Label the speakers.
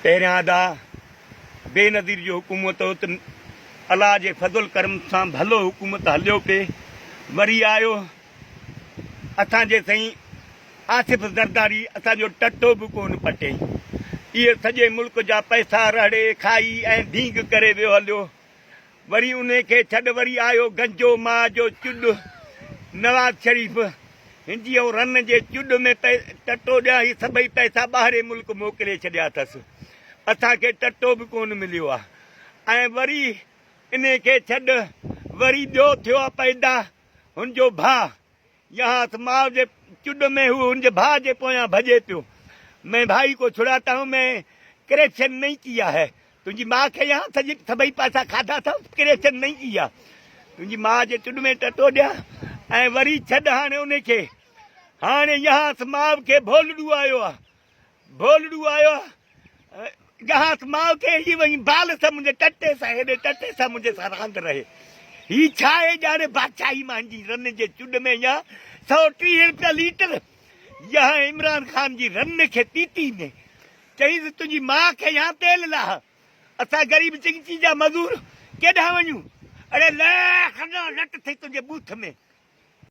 Speaker 1: پهريان ادا بينظير جي حڪومت هو ته الله جي فضل ڪرم سان ڀلو حڪومت هليو پئي وري آيو اسان جي سائين آصف زرداري اسان جو ٽٽو به ڪون پٽيائين اهي سڄي ملڪ جا پئسا رهڙي کائي ۽ ڍينگ ڪري ويو هليو وري انهي کي ڇڏ وري آيو گنجو ماء جو چڏ نواز شريف هن جي ۽ رن جي چڏ ۾ ٽٽو ڏيان هي سڀئي پئسا ٻاهرين ملڪ موڪلي ڇڏيا اٿس اسان کي ٽٽو به ڪونه مليو آ ۽ وري انهي کي ڇڏ وري ٻيو ٿيو آ پيدا هن جو ڀاء يهانس ماء جي چڏ ۾ هو هن جي ڀاء جي پويان ڀڄي پيو. مين ڀائي ڪو ڇڙاتا هون مين ڪريپشن نهين ڪيا هي. تنهنجي ماء کي يهان سڄي سڀئي پئسا کاڌا اٿس ڪريپشن نهين ڪيا. تنهنجي ماء جي چڏ ۾ ٽٽو ڏيان ۽ وري ڇڏ هاڻي انهي کي. هاڻي يهانس ماء کي ڀولڙو آيو آ. ڀولڙو آيو آ. جهاز ماء کي هي وڃي بال سان منهنجي ٽٽي سان هيڏي ٽٽي سان منهنجي سان راند رهي. هي ڇا آهي ڄاڻي بادشاهي مان جي رن جي چڏ ۾ يا 130 رپيا ليٽر يا عمران خان جي رن کي پيتي ۾ چئيس تنهنجي ماء کي يا تيل لاهه اسان غريب چنگچي جا مزور ڪيڏانهن وڃون اڙي لک لٽ ٿي تنهنجي ٻوٿ ۾.